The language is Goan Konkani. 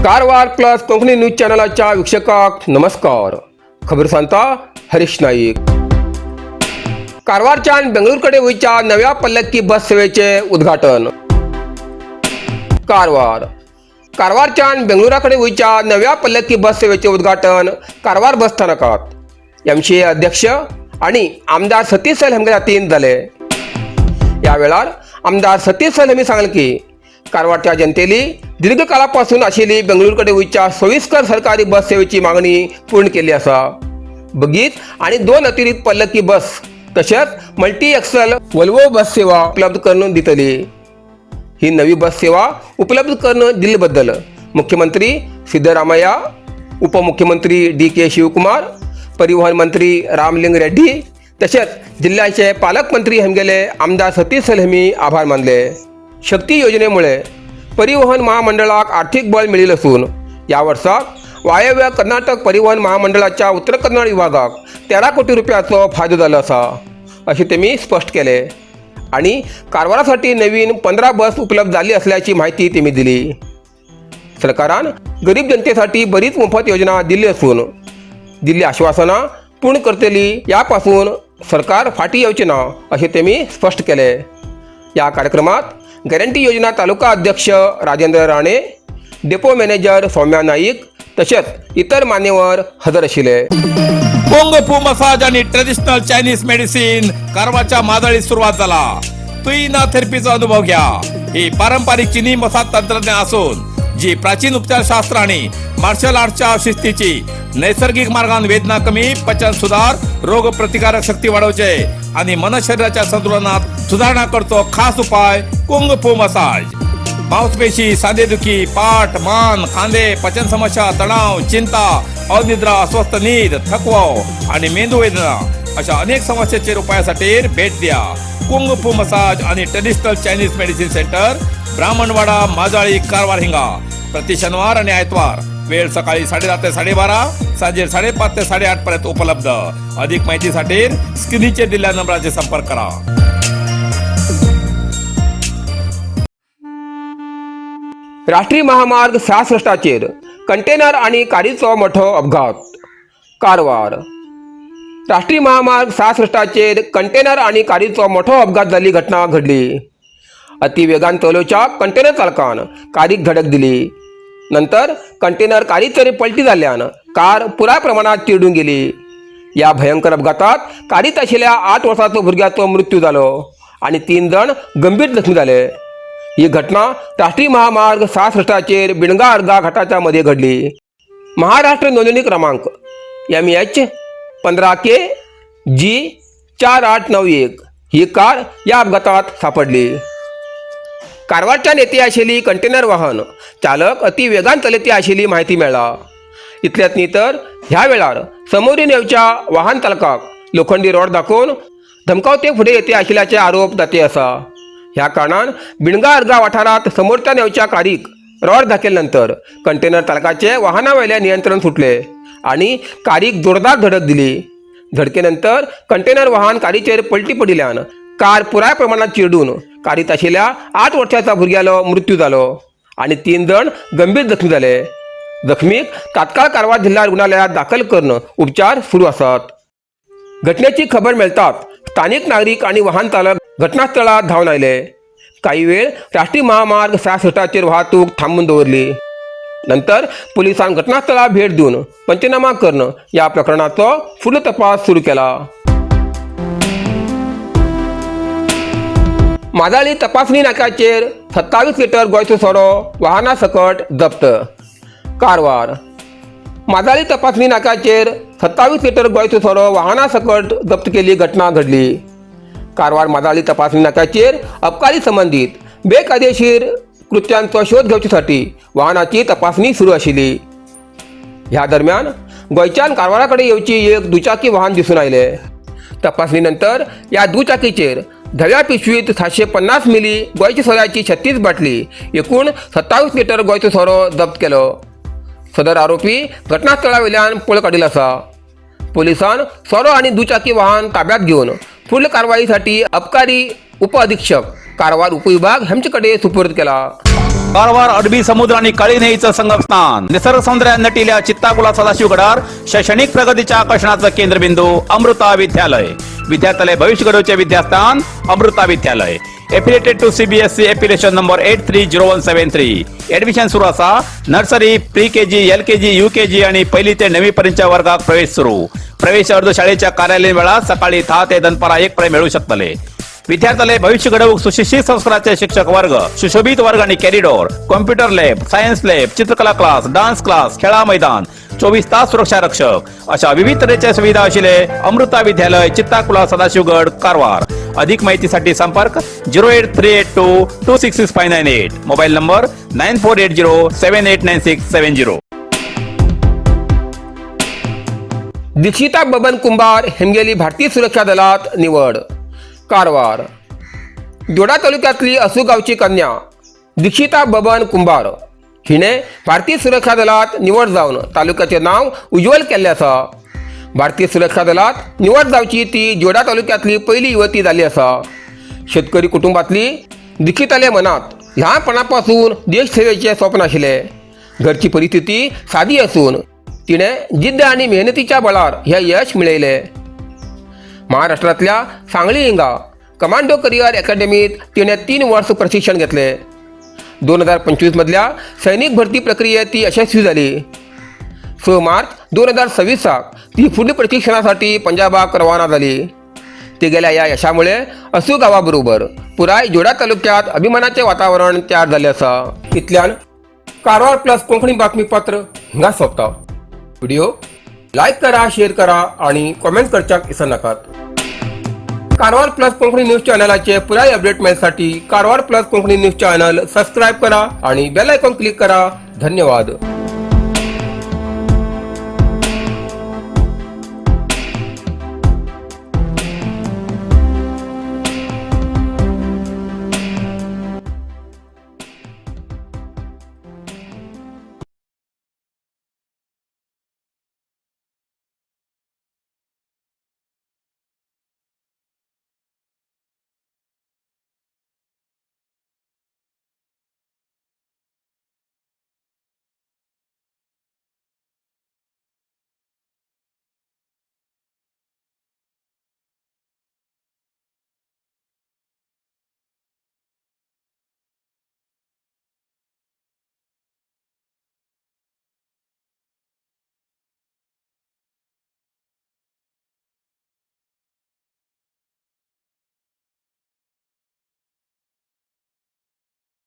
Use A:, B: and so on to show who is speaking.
A: कारवार प्लस कोंकणी न्यूज चॅनलाच्या वीक्षकाक नमस्कार. खबर सांगता हरीश नाईक. कारवारच्यान बेंगळूरकडे वयच्या नव्या पल्लक्की बस सेवेचे उद्घाटन. कारवार. कारवारच्यान बेंगळुराकडे वयच्या नव्या पल्लक्की बस सेवेचे उद्घाटन कारवार बस स्थानकात एमसीए अध्यक्ष आणि आमदार सतीश सैल हांच्या हातीन जाले. या वेळार आमदार सतीश सैल हांणी सांगलें की कारवारच्या जनतेली दीर्घकाळापासून आशिल्ली बेंगळूरकडे वयच्या सोयीस्कर सरकारी बस सेवेची मागणी पूर्ण केल्ली आसा. बगीच आणि दोन अतिरिक्त पल्लकी बस तशेंच मल्टी एक्सल वोल्वो बस सेवा उपलब्ध करून दितली. ही नवी बस सेवा उपलब्ध करून दिल्ल्याबद्दल मुख्यमंत्री सिद्धरामय्या, उपमुख्यमंत्री डी के शिवकुमार, परिवहन मंत्री रामलिंग रेड्डी तशेंच जिल्ह्याचे पालकमंत्री हेमगेले आमदार सतीश सैल हेमी आभार मानले. शक्ती योजनेमुळे परिवहन महामंडळाक आर्थिक बळ मिळिल्लें असून ह्या वर्साक वायव्य कर्नाटक परिवहन महामंडळाच्या उत्तर कन्नड विभागाक 13 कोटी रुपयाचो फायदो जालो आसा, अशें तेमी स्पश्ट केलें आणि कारवारासाठी नवीन 15 बस उपलब्ध झाली असल्याची माहिती त्यांनी दिली. सरकारान गरीब जनतेसाठी बरीच मोफत योजना दिल्ली असून दिल्ली आश्वासनां पूर्ण करतली, यापासून सरकार फाटी येवचें ना, अशें तेमी स्पश्ट केले. या कार्यक्रमात गॅरंटी योजना तालुका अध्यक्ष राजेंद्र राणे, डेपो मॅनेजर सौम्या नाईक तसेच इतर मान्यवर हजर आशिल्ले.
B: कुंग फू मसाज आणि ट्रेडिशनल चायनीज मेडिसिन कारवारच्या मादळीत सुरुवात झाला. तुईना थेरपीचा अनुभव घ्या. ही पारंपरिक चिनी मसाज तंत्रज्ञान असून जी प्राचीन उपचारशास्त्र आणि मार्शल आर्टच्या शिस्तीची नैसर्गिक मार्गान वेदना कमी, पचन सुधार, रोग प्रतिकारक शक्ती वाढवचे आणि मन शरीराच्या संतुलनात सुधारणा करतो. खास उपाय कुंग फू मसाज. मांसपेशी, सांधेदुखी, पाठ, मान, खांदे, पचन समस्या, तणाव, चिंता, अनिद्रा, अस्वस्थ नीद, थकवा आणि मेंदू वेदना अशा अनेक समस्यांचे उपायासाठी भेट द्या कुंग फू मसाज आणि traditional Chinese medicine centre, Brahmanwada, Majali, Karwar हिंगा. प्रति शनिवार आणि आयतवार, वेळ सकाळी 10:30 ते 12:30, सांजे 5:30 ते 8:30 पर्यंत उपलब्ध. अधिक माहितीसाठी स्क्रीनचे दिलेल्या नंबराचे संपर्क करा.
A: राष्ट्रीय महामार्ग 66चेर कंटेनर आणि कारीचो मोठो अपघात. कारवार. राष्ट्रीय महामार्ग 66चेर कंटेनर आणि कारीचो मोठो अपघात जाल्ली घटना घडली. अतिवेगान चलोवच्या कंटेनर चालकान कारीक धडक दिली. नंतर कंटेनर कारीचेर पलटी जाल्ल्यान कार पुराय प्रमाणात चिरडून गेली. या भयंकर अपघातात कारीत आशिल्ल्या 8 वर्साचो भुरग्याचो मृत्यू जालो आणि तीन जण गंभीर जखमी जाले. ही घटना राष्ट्रीय महामार्ग 66चेर बिणगा अर्गा घाटाच्या मध्ये घडली. महाराष्ट्र नोंदणी क्रमांक एमएच 15 के जी 4891 ही कार या अपघातात सापडली. कारवारच्यान येते आशिल्ली कंटेनर वाहन चालक अति वेगान चलयते आशिल्ली माहिती मेळ्ळा. इतल्याच न्ही तर ह्या वेळार समोरीन येवच्या वाहन चालकाक लोखंडी रॉड दाखोवन धमकावते फुडें येते आशिल्ल्याचे आरोप जाते आसा. ह्या कारणान बिणगा अर्गा वाठारांत समोरच्यान येवच्या कारीक रॉड दाखयले नंतर कंटेनर चालकाचे वाहना वयले नियंत्रण सुटले आणि कारीक जोरदार धडक दिली. धडकेनंतर कंटेनर वाहन कारीचेर पलटी पडिल्ल्यान कार पुराय प्रमाणात चिरडून कारीत आशिल्ल्या 8 वर्साच्या भुरग्यालो मृत्यू जालो आणि तीन जण गंभीर जखमी जाले. जखमीक तात्काळ कारवार जिल्हा रुग्णालयात दाखल करून उपचार सुरू आसात. घटनेची खबर मेळटाच स्थानिक नागरीक आणि वाहन चालक घटनास्थळात धांवन आयले. काही वेळ राष्ट्रीय महामार्ग 66चेर वाहतूक थांबून दवरली. नंतर पोलिसांनी घटनास्थळाक भेट दिवन पंचनामा करून या प्रकरणाचो फुडलो तपास सुरू केला. माजाळी तपासणी नाक्याचेर 27 लिटर गोंयचो सोरो वाहना सकट जप्त. कारवार. माजाळी तपासणी नाक्याचेर 27 लिटर गोंयचो सोरो वाहना सकट जप्त केल्ली घटना घडली. कारवार माजाळी तपासणी नाक्याचेर अबकारी संबंदीत बेकायदेशीर कृत्यांचो शोध घेवचे वाहनाची तपासणी सुरू आशिल्ली. ह्या दरम्यान गोंयच्यान कारवारा कडेन येवची एक दुचाकी वाहन दिसून आयले. तपासणी नंतर ह्या दुचाकीचेर धव्या पिशवीत 750 मिली गोंयच्या सोऱ्याची 36 बाटली, एकूण 27 लिटर गोंयचो सोरो जप्त केलो. सदर आरोपी घटनास्थळावेल्यान पळ काडिल्लो आसा. पोलिसान सोरो आनी दुचाकी वाहन ताब्यात घेवन फुडल्या कारवाईसाठी अबकारी उपअधीक्षक, कारवार उपविभाग हांचे कडेन सुपूर्द केला.
B: कारवार अरबी समुद्र आणि काळी न्हंयेचं संगमस्थान, निसर्ग सौंदर्यात नटिल्या चित्ताकुला सदाशिवगडार शैक्षणिक प्रगतीच्या आकर्षणाचं केंद्रबिंदू अमृता विद्यालय. विद्यार्थ्यालय भविष्य घडवचे विद्यास्थान अमृता विद्यालय. Affiliated to CBSE, affiliation number 830173. Admission सुरू असा. Nursery, pre KG, LKG, UKG आणि पहिली ते नववी पर्यंतच्या वर्गात प्रवेश सुरू. प्रवेश अर्ज शाळेच्या कार्यालयीन वेळात सकाळी 10 ते दनपारा 1 पर्यंत मिळू शकतले. विद्यार्थ्याला भविष्य घडवूक सुशिक्षित संस्काराचे शिक्षक वर्ग, सुशोभित वर्ग आणि corridor, computer lab, science lab, चित्रकला क्लास, डान्स क्लास, खेळा मैदान, 24 तास सुरक्षा रक्षक अशा विविध तऱ्हेच्या सुविधा असलेले अमृता विद्यालय, चित्ताकुला, सदाशिवगड, कारवार. अधिक माहितीसाठी संपर्क 08382266598, mobile number 9480789670.
A: Dikshita Baban Kumbhar हेमगेली भारतीय सुरक्षा दलात निवड. कारवार. जोडा तालुक्यातली असू गावची कन्या दीक्षिता बबन कुंभार हिने भारतीय सुरक्षा दलात निवड जावन तालुक्याचे नाव उज्ज्वल केल्लें आसा. भारतीय सुरक्षा दलात निवड जावची ती जोडा तालुक्यातली पयली युवती जाल्ली आसा. शेतकरी कुटुंबातली दीक्षिताले मनात ल्हानपणापासून देशसेवेचे स्वप्न आशिल्लें. घरची परिस्थिती सादी असून तिणें जिद्द आनी मेहनतीच्या बळार हें यश मेळयलें. महाराष्ट्रांतल्या सांगली हिंगा कमांडो करिअर अकॅडमीत तिणें 3 वर्स प्रशिक्षण घेतले. 2025 मदल्या सैनिक भरती प्रक्रियेत ती यशस्वी जाली. 6 मार्च 2026 ती फुडल्या प्रशिक्षणासाठी पंजाबाक रवाना जाली. तिगेल्या ह्या यशामुळे असू गांवा बरोबर पुराय जोडा तालुक्यात अभिमानाचे वातावरण तयार जाल्लें आसा. इतल्यान कारवार प्लस कोंकणी बातमीपत्र हिंगा सोंपता. व्हिडिओ लायक करा, शेअर करा आणि कॉमेंट करच्याक विसरनाकात. कारवार प्लस कोंकणी न्यूज चॅनलाचे पुराय अपडेट मेळसाठी Karwar plus Konkani news channel subscribe करा आणि बेल आयकॉन क्लिक करा. धन्यवाद.